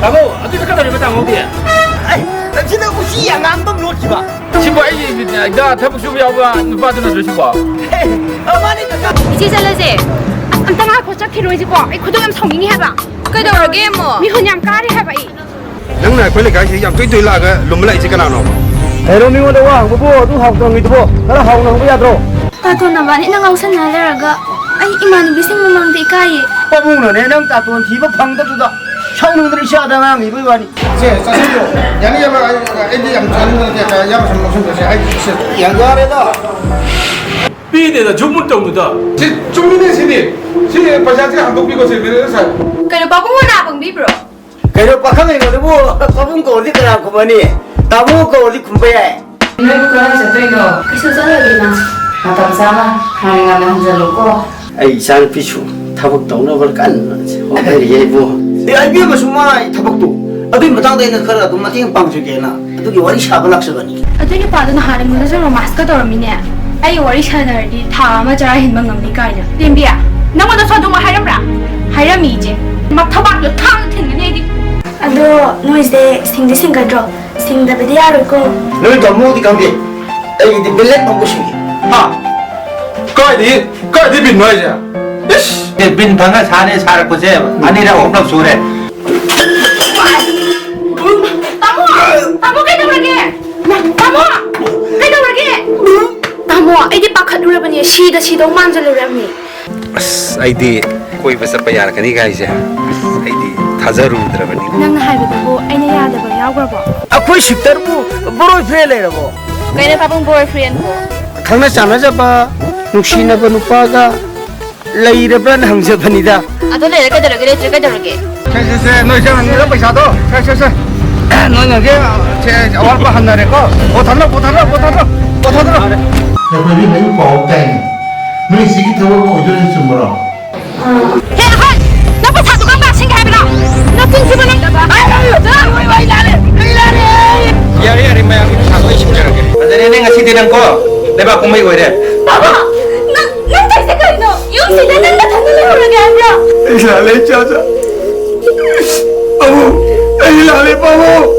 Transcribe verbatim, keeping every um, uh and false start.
ꯇꯥꯃꯣ, ꯑꯗꯨ ꯆꯠꯀꯗꯧꯔꯤꯕ ꯇꯥꯃꯣꯗꯤ? ꯑꯩ, ꯁꯤꯗ ꯎꯆꯤ ꯑꯉꯥꯡꯕ ꯑꯃ ꯂꯣꯠꯈꯤꯕ꯫ ꯁꯤꯕꯨ ꯑꯩꯒꯤ ꯃꯤꯠꯇ ꯊꯕꯛ ꯁꯨꯕ ꯌꯥꯎꯕ ꯅꯨꯄꯥꯗꯨ ꯅꯠꯇ꯭ꯔꯣ ꯁꯤꯕꯣ? ꯑꯦ, ꯃꯥꯅꯤ ꯀꯀꯥ꯫ ꯏꯆꯦ ꯆꯠꯂꯁꯦ꯫ ꯑꯁ, ꯑꯝꯇ ꯉꯥꯏꯈꯣ, ꯆꯠꯈꯤꯔꯣꯏꯁꯤꯀꯣ꯫ ꯑꯩ ꯈꯣꯏꯗꯧ ꯌꯥꯝ ꯁꯥꯎꯅꯤꯡꯉꯤ ꯍꯥꯏꯕ꯫ ꯀꯩꯗꯧꯔꯒꯦ ꯑꯃꯨꯛ? ꯃꯤꯍꯨꯟ ꯌꯥꯝ ꯀꯥꯔꯤ ꯍꯥꯏꯕ ꯑꯩ꯫ ꯅꯪꯅ ꯑꯩꯈꯣꯏ ꯂꯩꯀꯥꯏꯁꯤꯗ ꯌꯥꯝ ꯇꯣꯏ ꯇꯣꯏ ꯂꯥꯛꯑꯒ ꯂꯨꯝꯕ ꯂꯥꯛꯏꯁꯦ ꯀꯅꯥꯅꯣ? ꯍꯩꯔꯣ, ꯃꯤꯉꯣꯟꯗ ꯋꯥ ꯍꯪꯕꯕꯨ ꯑꯗꯨ ꯍꯥꯎꯇ꯭ꯔꯣ ꯍꯪꯉꯤꯗꯨꯕꯣ? ꯈꯔ ꯍꯥꯎꯅ ꯍꯪꯕ ꯌꯥꯗ꯭ꯔꯣ? ꯇꯥꯇꯣꯟ, ꯅꯕꯥꯅꯤꯅ ꯉꯥꯎꯁꯟꯅ ꯂꯩꯔꯒ ꯑꯩ ꯏꯃꯥꯟꯅꯕꯤꯁꯤꯡ ꯃꯃꯥꯡꯗ ꯏꯀꯥꯏꯌꯦ꯫ ꯄꯥꯕꯨꯡꯅꯅꯦ ꯅꯪ ꯇꯥꯇꯣꯟ ꯊꯤꯕ ꯐꯪꯗꯕꯗꯨꯗ ꯁꯥꯎꯅꯤꯡꯗꯅ ꯏꯆꯥꯗ ꯉꯥꯡꯉꯤꯕꯩ ꯋꯥꯅꯤ꯫ ꯁꯦ, ꯆꯥꯁꯤꯜꯂꯣ꯫ ꯌꯥꯅꯤ, ꯌꯥꯅꯤ, ꯑꯩ, ꯑꯩꯗꯤ ꯌꯥꯝ ꯆꯥꯅꯤꯡꯕ ꯅꯠꯇꯦ꯫ ꯌꯥꯝ ꯁꯨꯝ ꯂꯧꯁꯤꯟꯕꯁꯦ꯫ ꯑꯩ, ꯁꯦ꯫ ꯌꯥ, ꯌꯥꯔꯦꯗ꯫ ꯄꯤꯗꯦꯗ, ꯖꯨꯝ ꯃꯨꯠ ꯇꯧꯅꯨꯗ꯫ ꯁꯤ ꯆꯨꯝꯃꯤꯅꯦ ꯁꯤꯗꯤ꯫ ꯁꯤ ꯄꯩꯁꯥꯁꯦ ꯍꯟꯗꯣꯛꯄꯤꯈꯣ ꯁꯤ, ꯃꯦꯅꯦꯖꯔ ꯁꯥꯔ꯫ ꯀꯩꯅꯣ, ꯄꯥꯕꯨꯡ ꯃꯅꯥ ꯄꯪꯕꯤꯕ꯭ꯔꯣ? ꯀꯩꯅꯣ, ꯄꯥꯈꯪ ꯑꯩꯉꯣꯟꯗꯕꯨ ꯄꯥꯕꯨꯡ ꯀꯧꯔꯗꯤ ꯀꯅꯥ ꯈꯨꯝꯃꯅꯤ? ꯇꯥꯃꯣ ꯀꯧꯔꯗꯤ ꯈꯨꯝꯕ ꯌꯥꯏ꯫ ꯅꯣꯏꯕꯨ ꯀꯗꯥꯏ ꯆꯠꯇꯣꯏꯅꯣ? ꯀꯩꯁꯨ ꯆꯠꯂꯣꯏꯗ, ꯏꯃꯥ꯫ ꯃꯇꯝ ꯆꯥꯅ ꯉꯟꯅ ꯉꯟꯅ ꯍꯟꯖꯜꯂꯨꯀꯣ꯫ ꯑꯩ ꯏꯆꯥꯅꯨꯄꯤꯁꯨ ꯊꯕꯛ ꯇꯧꯅꯕ ꯀꯟꯅ ꯍꯣꯠꯅꯔꯤꯌꯦ, ꯏꯕꯨꯡ꯫ ꯑꯦ, ꯏꯕꯦꯝꯃꯁꯨ ꯃꯥꯏ ꯊꯕꯛꯇꯣ꯫ ꯑꯗꯨꯒꯤ ꯃꯇꯥꯡꯗ ꯑꯩꯅ ꯈꯔ ꯑꯗꯨꯝ ꯃꯇꯦꯡ ꯄꯥꯡꯖꯒꯦꯅ ꯑꯗꯨꯒꯤ ꯋꯥꯔꯤ ꯁꯥꯕ ꯂꯥꯛꯆꯕꯅꯤ꯫ ꯑꯗꯨ ꯅꯨꯄꯥꯗꯨ ꯅꯍꯥꯟ ꯑꯩꯉꯣꯟꯗꯁꯨ ꯔꯣꯃꯥꯟꯁꯀ ꯇꯧꯔꯝꯃꯤꯅꯦ꯫ ꯑꯩ ꯋꯥꯔꯤ ꯁꯥꯟꯅꯔꯗꯤ ꯊꯥ ꯑꯃ ꯆꯔꯥ ꯍꯦꯟꯕ ꯉꯝꯅꯤ ꯀꯥꯏꯅ꯫ ꯇꯦꯝꯕꯤ, ꯅꯪꯉꯣꯟꯗꯁꯨ ꯑꯗꯨꯝ ꯍꯥꯏꯔꯝꯕ꯭ꯔꯥ? ꯍꯥꯏꯔꯝꯃꯤ, ꯏꯆꯦ꯫ ꯃꯊꯕꯥꯛꯇꯣ ꯊꯥꯡꯅ ꯊꯤꯟꯒꯅꯤ ꯑꯩꯗꯤ꯫ ꯑꯗꯣ ꯅꯣꯏꯁꯦ ꯁꯤꯡꯗꯤ ꯁꯤꯡꯒꯗ꯭ꯔꯣ? ꯁꯤꯡꯗꯕꯗꯤ ꯌꯥꯔꯣꯏꯀꯣ꯫ ꯅꯣꯏ ꯇꯥꯃꯣꯗꯤ ꯈꯪꯗꯦ꯫ ꯑꯩꯒꯤꯗꯤ ꯕꯤꯂꯦꯠ ꯑꯃꯨꯛ ꯁꯤꯡꯉꯤ꯫ ꯍꯥ? ꯀꯥꯏꯗꯤ, ꯀꯥꯏꯗꯤ ꯕꯤꯟꯅꯣ ꯍꯥꯏꯁꯦ? ꯏꯁ! ꯑꯦ, ꯕꯤꯟ ꯐꯪꯉ ꯁꯥꯅꯦ ꯁꯥꯔꯛꯄꯁꯦ ꯑꯅꯤꯔꯛ ꯑꯍꯨꯝꯂꯛ ꯁꯨꯔꯦ꯫ ꯇꯥꯃꯣ! ꯇꯥꯃꯣ, ꯀꯩꯗꯧꯔꯒꯦ? ꯇꯥꯃꯣ! ꯀꯩꯗꯧꯔꯒꯦ? ꯇꯥꯃꯣ, ꯑꯩꯗꯤ ꯄꯥꯈꯠꯂꯨꯔꯕꯅꯦ, ꯁꯤꯗ ꯁꯤꯗꯧ ꯃꯥꯟꯖꯜꯂꯨꯔꯕꯅꯦ꯫ ꯑꯁ, ꯑꯩꯗꯤ ꯀꯣꯏꯕ ꯆꯠꯄ ꯌꯥꯔꯛꯀꯅꯤ ꯀꯥꯏꯁꯦ ꯑꯩꯗꯤ ꯊꯥꯖꯔꯨꯗ꯭ꯔꯕꯅꯤ꯫ ꯅꯪꯅ ꯍꯥꯏꯕꯗꯨꯕꯨ ꯑꯩꯅ ꯌꯥꯗꯕ ꯌꯥꯎꯈ꯭ꯔꯕꯣ? ꯑꯩꯈꯣꯏ ꯁꯤꯛꯇꯔꯕꯨ ꯕꯣꯏ ꯐ꯭ꯔꯦꯟ ꯂꯩꯔꯕꯣ? ꯀꯩꯅꯣ ꯄꯥꯕꯨꯡ, ꯕꯣꯏ ꯐ꯭ꯔꯦꯟꯕꯨ? ꯈꯪꯅ ꯆꯥꯟꯅꯖꯕ ꯅꯨꯡꯁꯤꯅꯕ ꯅꯨꯄꯥꯒ ꯂꯩꯔꯕ꯭ꯔꯥꯅ ꯍꯪꯖꯕꯅꯤꯗ꯫ ꯑꯗꯣ ꯂꯩꯔꯦ ꯀꯩꯗꯧꯔꯒꯦ, ꯂꯩꯇ꯭ꯔꯦ ꯀꯩꯗꯧꯔꯒꯦ? ꯁꯦ, ꯁꯦ, ꯁꯦ, ꯅꯣꯏ ꯆꯪꯉꯒ ꯄꯩꯁꯥꯗꯣ, ꯁꯦ, ꯁꯦ, ꯁꯦ꯫ ꯅꯣꯏ ꯉꯁꯤ, ꯁꯦ, ꯑꯋꯥꯠꯄ ꯍꯟꯅꯔꯦꯀꯣ꯫ ꯄꯣꯊꯥꯗ꯭ꯔꯣ, ꯄꯣꯊꯥꯗ꯭ꯔꯣ, ꯄꯣꯊꯥꯗ꯭ꯔꯣ, ꯄꯣꯊꯥꯗ꯭ꯔꯣ꯫ ꯅꯈꯣꯏꯗꯤ ꯃꯌꯨꯝ ꯄꯥꯎ ꯇꯥꯏꯅꯦ꯫ ꯅꯣꯏ ꯁꯤꯒꯤ ꯊꯕꯛ ꯑꯃ ꯑꯣꯏꯗꯣꯏꯅꯤ, ꯆꯨꯝꯕ꯭ꯔꯣ? ꯍꯦ, ꯍꯣꯏ! ꯅꯪ ꯄꯩꯁꯥꯗꯨ ꯀꯔꯝ ꯀꯥꯟ ꯁꯤꯡꯒꯦ ꯍꯥꯏꯕꯅꯣ? ꯅꯆꯤꯟ ꯊꯤꯕ ꯅꯪ! ꯑꯩ ꯂꯥꯜꯂꯦ! ꯑꯩ ꯂꯥꯜꯂꯦ! ꯑꯩ ꯂꯥꯜꯂꯦ! ꯌꯥꯔꯦ, ꯌꯥꯔꯦ, ꯃꯌꯥꯝꯒꯤ ꯄꯩꯁꯥꯗꯣ ꯑꯩ ꯁꯤꯡꯖꯔꯒꯦ꯫ ꯐꯖꯔꯦꯅꯦ, ꯉꯁꯤꯗꯤ ꯅꯪꯀꯣ ꯂꯩꯕꯥꯛ ꯀꯨꯝꯍꯩ ꯑꯣꯏꯔꯦ꯫ ꯕꯥꯕꯥ! ꯅꯪ, ꯅꯪ ꯇꯧꯔꯤꯁꯦ ꯀꯩꯅꯣ? ꯌꯨꯝꯁꯤꯗ ꯅꯪ ꯅꯊꯟꯗ ꯂꯩꯍꯧꯔꯒꯦ ꯍꯥꯏꯕ꯭ꯔꯣ? ꯑꯩ ꯂꯥꯜꯂꯦ, ꯏꯆꯥꯁꯥ꯫ ꯑꯃꯨꯛ ꯑꯩ ꯂꯥꯜꯂꯦ, ꯄꯥꯕꯨꯡ꯫